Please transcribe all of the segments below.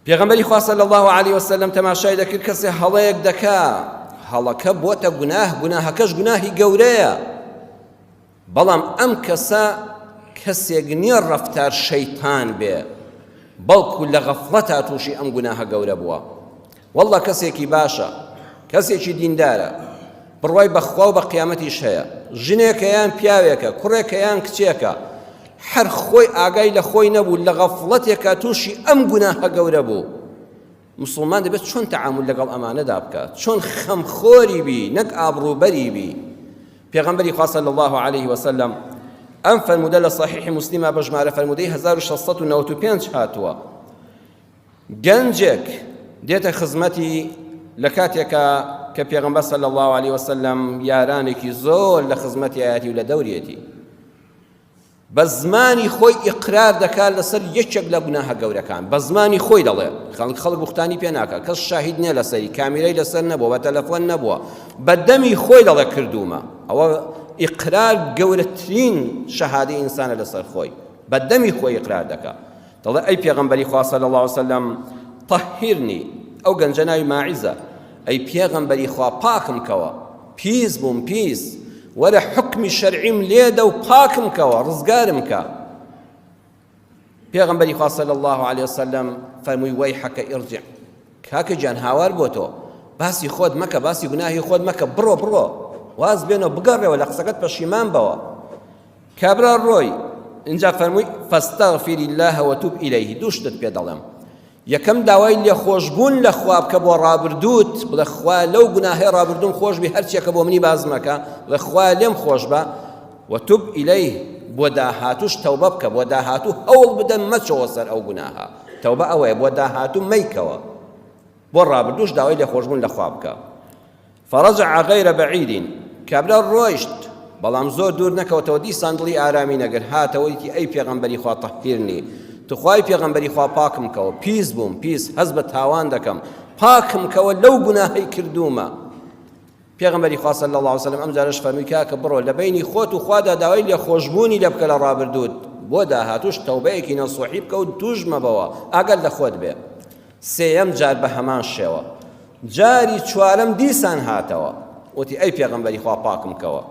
پێغەمبەری خوا صلی الله علیه وسلم تەماشای دەکرد کەسێ هەڵەیەک دەکا، هەڵەکە بۆتە گوناه، گوناهەکەش گوناهی گەورەیە، بەڵام ئەم کەسە کەسێک نییە ڕەفتار شەیتان بێ، بەڵکو لە غەفڵەتا تووشی ئەم گوناهە گەورە بووە. واللە کەسێکی باشە، کەسێکی دیندارە، بڕوای بە خوا و بە قیامەتیش هەیە، ژنێکە یان پیاوێکە، کوڕێکە یان کچێکە، هەر خۆی ئاگای لە خۆی نەبوو، لە غەفڵەتێکا تووشی ئەم گوناهە گەورە بوو. مسوڵمان دەبێت چۆن تەعامول لەگەڵ ئەمانەدا بکات، چۆن خەمخۆری بی نەک ئابڕووبەری بی. پێغەمبەری خوا صلی الله علیه وسلم ئەم فەرموودە لە صحیح مسلمە بە ژمارە فەرموودەی 1695 هاتووە. گەنجێک دێتە خزمەتی لە کاتێکا کە پێغەمبەر صلی الله علیه وسلم یارانێکی زۆر لە خزمەتیایەتی و لە دەوریەتی بە زمانی خۆی ئیقرار دەکات لەسەر یەکێک لە گوناهە گەورەکان بە زمانی خۆی دەڵێ خەڵک خەڵک بوختانی پێ ناکە کەس شاهید نییە لەسەری کامیرەی لەسەر نەبووە بە تەلەفۆن نەبووە بە دەمی خۆی دەڵێ کردوومە ئەوە ئیقرار گەورەترین شەهادەی ئینسانە لەسەر خۆی بە دەمی خۆی ئیقرار دەکات دەڵێ ئەی پێغەمبەری خوا صلی اللە علیە وسلم طهرنی، ئەو گەنجە ناوی ماعزە، ئەی پێغەمبەری خوا پاکم کەوە، پیس بووم پیس، وەرە حوکمی شەرعیم لێدە و پاکم کەوە، ڕزگارم کە. پێغەمبەری خوا صلی اللە علیە وسلم فەرمووی وەیحەکە ارجع، کاکە گیان هاوار بۆ تۆ، باسی خۆت مەکە، باسی گوناهی خۆت مەکە، بڕۆ بڕۆ، واز بێنە بگەڕێوە لە قسەکەت پەشیمان بەوە. کابرا ڕۆی، ئینجا فەرمووی، فاستغفر اللە وتوب الیه، دوو شتت پێ دەڵێم، یەکەم داوای لێخۆشبوون لە خوا بکە بۆ ڕابردووت، بڵێ خوایە لەو گوناهەی ڕابردووم خۆش بی هەرچیەکە بۆ منی باس مەکە، بڵێ خوایە لێم خۆش بە، وتوب الیه، بۆ داهاتووش تەوبە بکە، بۆ داهاتوو هەوڵ بدە مەچۆوە سەر ئەو گوناهە، تەوبە ئەوەیە بۆ داهاتوو مەیکەوە، بۆ ڕابردووش داوای لێخۆشبوون لە خوا بکە. فرجع غیر بعید، کابرا ڕۆیشت، بەڵام زۆر دوور نەکەوتەوە دیسان دڵی ئارامی نەگرت، هاتەوە وتی، ئەی پێغەمبەری خوا طهرنی، توخوای پێغەمبەری خوا پاکم کەوە، پیس بووم، پیس، هەست بە تاوان دەکەم، پاکم کەوە لەو گوناهەی کردوومە. پێغەمبەری خوا صلی اللە علیه وسلم ئەم جارەش فەرمووی، کاکە بڕۆ لە بەینی خۆت و خوادا داوای لێخۆشبوونی لێ بکە لە ڕابردووت، بۆ داهاتووش تەوبەیەکی نەسوحی بکە و تووش مەبەوە، ئاگات لە خۆت بێ. سێیەم جار بە هەمان شێوە. جاری چوارەم دیسان هاتەوە وتی ئەی پێغەمبەری خوا پاکم کەوە.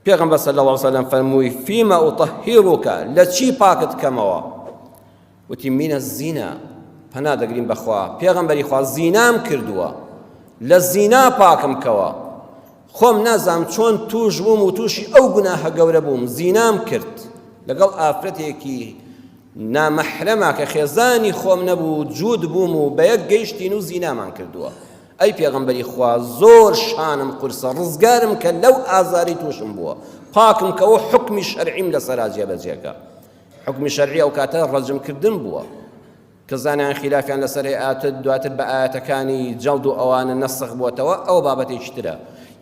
پێغەمبەر صلی اللە علیه وسلم فەرمووی فیما اطهرک لە چی پاکت کەمەوە؟ وتی من الزنا پەنا دەگرین بەخوا پێغەمبەری خوا زینام کردووە لە زینا پاکم کەوە خۆم نازانم چۆن توش بووم و تووشی ئەو گوناهە گەورە بووم زینام کرد لەگەڵ ئافرەتێکی نامەحرەما کە خێزانی خۆم نەبوو جووت بووم و بەیەک گەیشتین و زینامان کردووە ئەی پێغەمبەری خوا زۆر شانم قورسە ڕزگارم کە لەو ئازاری تووشم بووە پاکم کەەوە حکمی شەرعیم لەسەرا جێبەجێکە حکمی شەرعی ئەو کاتە ڕەجمکردن بووە کە زانایان خیلافیان لەسەر هەیە ئاتت دواتر بە ئایەتەکانی جەڵد و ئەوانە نەسخ بۆتەوە ئەوە بابەتێکی ترە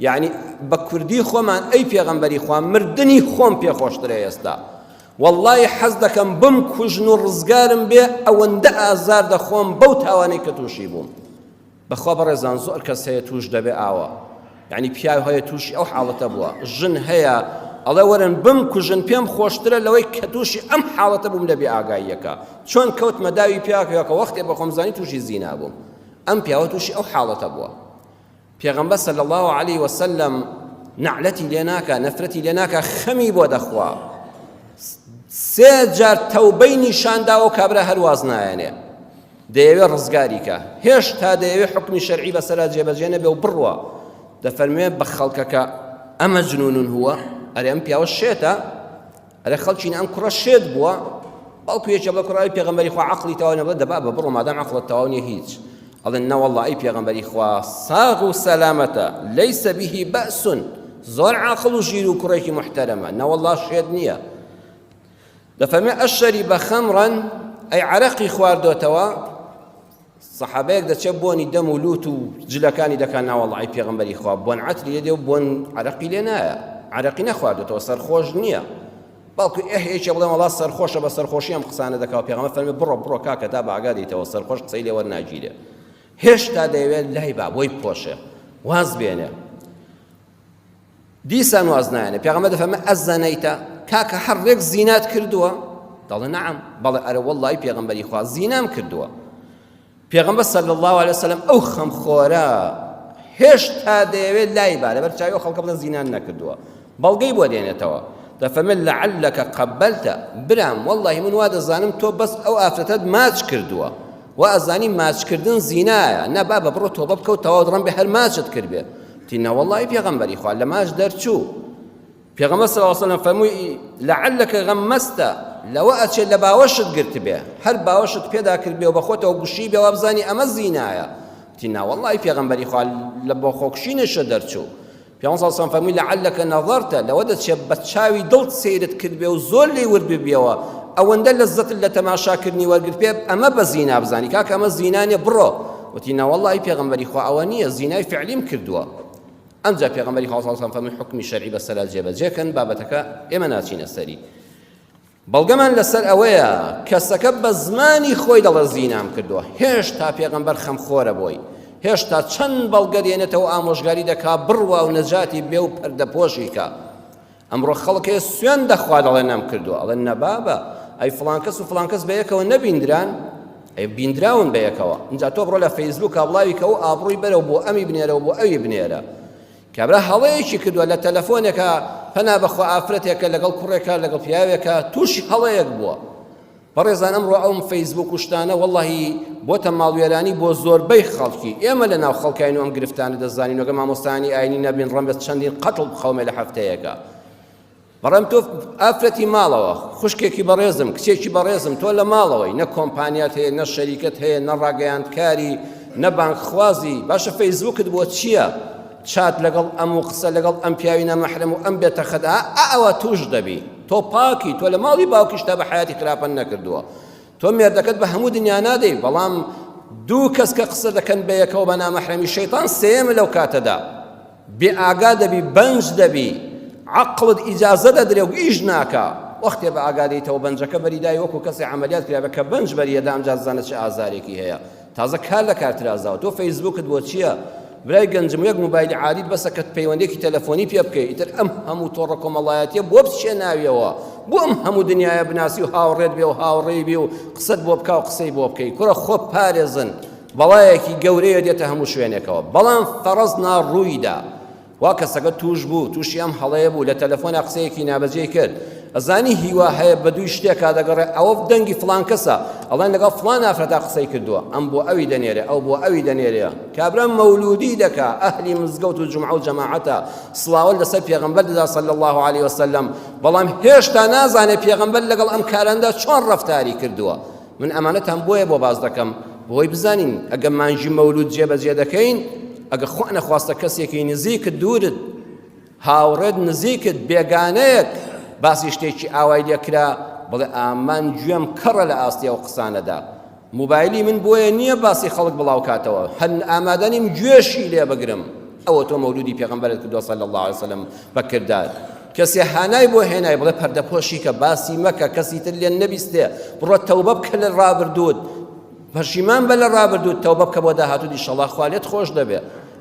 یعنی بە کوردی خۆمان ئەی پێغەمبەری خوا مردنی خۆم پێ خۆشترە ئێستا واللهی حەز دەکەم بم کوژن و ڕزگارم بێ ئەوەندە ئازار دەخۆم بەو تاوانەی کە تووشی بووم بەخوا بەڕێزان زۆر کەس هەیە توش دەبێ ئاوا یعنی پیاو هەیە تووشی ئەو حاڵەتە بووە ژن هەیە ئەڵێ وەرن بم کوژن پێم خۆشترە لەوەی کە تووشی ئەم حاڵەتە بووم لە بێ ئاگاییەکە چۆن کەوتمە داوی پیاکەکە وەختێ بە خۆم زانی تووشی زینا بووم ئەم پیاوە تووشی ئەو حاڵەتە بووە پێغەمبەر صلی الله علیه وسلم نەعلەتی لێ ناکا نەفرەتی لێ ناکا خەمی بۆ دەخوا سێ جار تەوبەی نیشان داوە کابرا هەر واز نایەنێ دەیەوێ ڕزگاری کا هێشتا دەیەوێ حوکمی شەرعی بەسەرا جێبەجێ نەبێ و بڕوا دەفەرموێ بە خەڵکەکە ئەمە جنون هو ئەرێ ئەم پیاوە شێتە ئەرێ خەڵکین ئەم کوڕە شێت بووە بەڵکو یەکێ بڵێ کوڕە ئەی پێغەمبەری خوا عەقڵی تەواو نیە بڵێ دەبا بە بڕۆ مادام عەقڵت تەواو نیە هیچ ئەڵێن نەوەڵڵا ئەی پێغەمبەری خوا ساغ و سەلامەتە لەیسە به بەئس زۆر عاقڵ و ژیر و کوڕێکی محتەرەمە نەوەڵڵا شێت نییە دەفەرمێ ئەشەریبە خەمڕەن ئەی عەرەقی خواردۆتەوە سەحابەیەک دەچێت بۆنی دەم و لوت و جلەکانی دەکات ناوەڵی پێغەمبەری خوا بۆن عەتری لێ دێ و بۆن عەرەقی لێ نایە عەرەقی نەخواردۆتەوە سەرخۆش نییە بەڵکو ئێه یەکێ بڵێ وەڵا سەرخۆشە بە سەرخۆشی ئەم قسانە دەکا و پێغەمبەر فەرمی بڕۆ بڕۆ کاکە تا بە ئاگا دێیتەوە سەرخۆش قسەی لێ وەرناگیرێ هێشتا دەیەوێت لای با بۆی بپۆشێ واز بێنێ دیسان واز نایەنێ پێغەمبەر دەفەرمێ ئەزەنەیتە کاکە هەر ڕێک زینات کردووە دەڵێ نەعم بەڵێ ئەرە وەڵڵی پێغەمبەری خوا زینام کردووە. پێغەمبەر صلی اللە علیه وسلم ئەو خەمخۆرە هێشتا دەیەوێت لای با لەبەر چاوی ئەو خەڵکە بڵێن زینان نەکردووە بەڵگەی بۆ دێنێتەوە دەفەرمێت لعلک قبلت برام واللهی من وا دەزانم تۆ بەس ئەو ئافرەتەت ماچ کردووە وا ئەزانی ماچکردن زینایە نە بابە بڕۆ تۆبە بکە و تەواو دڕم بێ هەر ماچت کردبێ وتی نەوەڵڵی پێغەمبەری خوا لە ماچ دەرچوو پێغەمبەر صلی اللە علیه وسلم فەرمووی لعلک غمست لەوە ئەچێت لە باوەشت گرتبێ هەر باوەشت پێدا کردبێ و بەخۆتەوە گوشی بێ وابزانی ئەمە زینایە وتی نا وەڵڵاهی پێغەمبەری خوا لە بۆ خۆکوشینیشە دەرچوو پێغەمبەر صلی اللە علیه وسلم فەرمووی لعلک نظرت لەوە دەچێت بە چاوی دڵت سەیرت کردبێ و زۆر لێی ورد ببیەوە ئەوەندە لەزەتت لە تەماشاکردنی وەرگرت پێ ئەمە بە زینا بزانی کاکە ئەمە زینا نییە بڕۆ وتی نەوەڵڵاهی پێغەمبەری خوا ئەوە نییە زینای فعلیم کردووە ئەمجا پێغەمبەری خوا صلی اللە علیه و سلم فەرمووی حوکمی شەرعی بەسەرا جێبەجێ کەن بابەتەکە ئێمە ناچینە سەری بەڵگەمان لەسەر ئەوەیە کەسەکە بە زمانی خۆی دەڵێ زینام کردووە هێشتا پێغەمبەر خەمخۆرە بۆی هێشتا چەند بەڵگە دێنێتەوە ئامۆژگاری دەکا بڕوا و نەجاتی بێ و پەردەپۆشی کە ئەمڕۆ خەڵک هەیە سوێن دەخوا دەڵێ نەم کردووە ئەڵێن نەبابە ئەی فڵان کەس و فڵان کەس بەیەکەوە نەبیندران ئەی بیندراون بەیەکەوە اینجا تۆ بڕۆ لە فەیسبووکا بڵاوی کە و ئابڕووی بەرەو بۆ ئەمی بنێرەوە بۆ ئەوی بنێرە کابرا هەڵەیەکی کردووە لە تەلەفۆنێکە پەنا بەخوا ئافرەتێکە لەگەڵ کوڕێکە لەگەڵ پیاوێکە تووشی هەڵەیەک بووە بەڕێزان ئەمڕۆ ئەوم فەیسبوک و شتانە وەڵاهی بۆتە ماڵوێرانی بۆ زۆربەی خەڵکی ئێمە لە ناو خەڵکاین و ئەم گرفتانە دەزانین وەگە مامۆستایانی ئاینی نەبین ڕەنگە چەندین قەتڵ بقەومێ لە هەفتەیەکە بەڵام تۆ ئافرەتی ماڵەوە خوشکێکی بەڕێزم کچێکی بەڕێزم تۆ لە ماڵەوەی نە کۆمپانیات هەیە نە شەریکەت هەیە نە ڕاگەیاندکاری نە بانکخوازی باشە فەیسبوکت بۆ چییە؟ چات لەگەڵ ئەم و قسە لەگەڵ ئەم پیاوی نامەحرەم و ئەم بێتەخەت ئا ئەوە توش دەبی تۆ پاکی تۆ لە ماڵی باوکیشتا بە حیاتی خراپە نەکردووە تۆ مێردەکەت بە هەموو دنیا نادەی بەڵام دوو کەس کە قسە دەکەن بە یەکەوە بە نامەحرەمی شەیتان سێیەمە لەو کاتەدا بێ ئاگا دەبی بەنج دەبی عەقڵت ئیجازە دەدرێ و ئیش ناکا وەختێ بە ئاگا دێیتەوە بەنجەکە بەریدای وەکو کەسێ عەمەلیات کرابێ کە بەنج بەریەدا ئەمجا زانە چ ئازارێکی هەیە تازە کار لە کار ترازاوە تۆ فەیسبوکت بۆ چییە؟ برای گەنجم یەک موبایلی عادیت بەسە کە پەیوەندێکی تەلەفۆنی پێ بکەی ئیتر ئەم هەموو تۆڕە کۆمەڵایەتیە بۆ بچێ ناویەوە بۆ ئەم هەموو دنیاە بناسی و هاوڕێت بێ و هاوڕێی بێ و قسەت بۆ بکا و قسەی بۆ بکەی کوڕە خۆ پارێزن بەڵایەکی گەورەیە دێتە هەموو شوێنێکەوە بەڵام فەڕەز نا ڕوویدا وا کەسەکە تووش بوو تووشی ئەم هەڵەیە بوو لە تەلەفۆنا قسەیەکی نابەجێی کرد ئەزانی هیوا هەیە بە دووی شتێکا دەگەڕێ ئەوە دەنگی فڵان کەسە ئەڵێن لەگەڵ فڵان ئافرەتا قسەی کردووە ئەم بۆ ئەوی دەنێرێ ئەو بۆ ئەوی دەنێرێ کابرا مەولودی دەکا ئەهلی مزگەوت و جومعە و جەماعەتە سڵاوە لەسەر پێغەمبەر دەدا صلی الله علیه وسلم بەڵام هێشتا نازانێ پێغەمبەر لەگەڵ ئەم کاراندا چۆن ڕەفتاری کردووە من ئەمانەتان بۆیە بۆ باس دەکەم بۆی بزانین ئەگە مانگی مەولود جێبەجێ دەکەین ئەگە خوا نەخواستە کەسێکی نزیکت دوورت هاوڕێت نزیکت بێگانەیەک باسی شتێکی ئاوای لێکرا بڵێ ئامان گوێم کەڕە لە ئاستی ئەو قسانەدا موبایلی من بۆیە نییە باسی خەڵک بڵاوکاتەوە هەر ئامادە نیم گوێشی لێ بگرم ئەوە تۆ مەولودی پێغەمبەرت کردووە صلی الله علیه وسلم بە کردار کەسێ هانای بۆ هێنای بڵێ پەردەپۆشی کە باسی مەکە کەسی تر لێ نەبیستێ بڕۆ تەوبە بکە لە ڕابردووت پەشیمان بە لە ڕابردووت تەوبە بکە بۆ داهاتوو ئیشەڵا خوا لێت خۆش دەبێ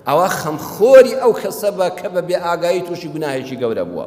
ئەوە خەمخۆری ئەو کەسە بە کە بە بێ ئاگایی تووشی گوناهێکی گەورە بووە.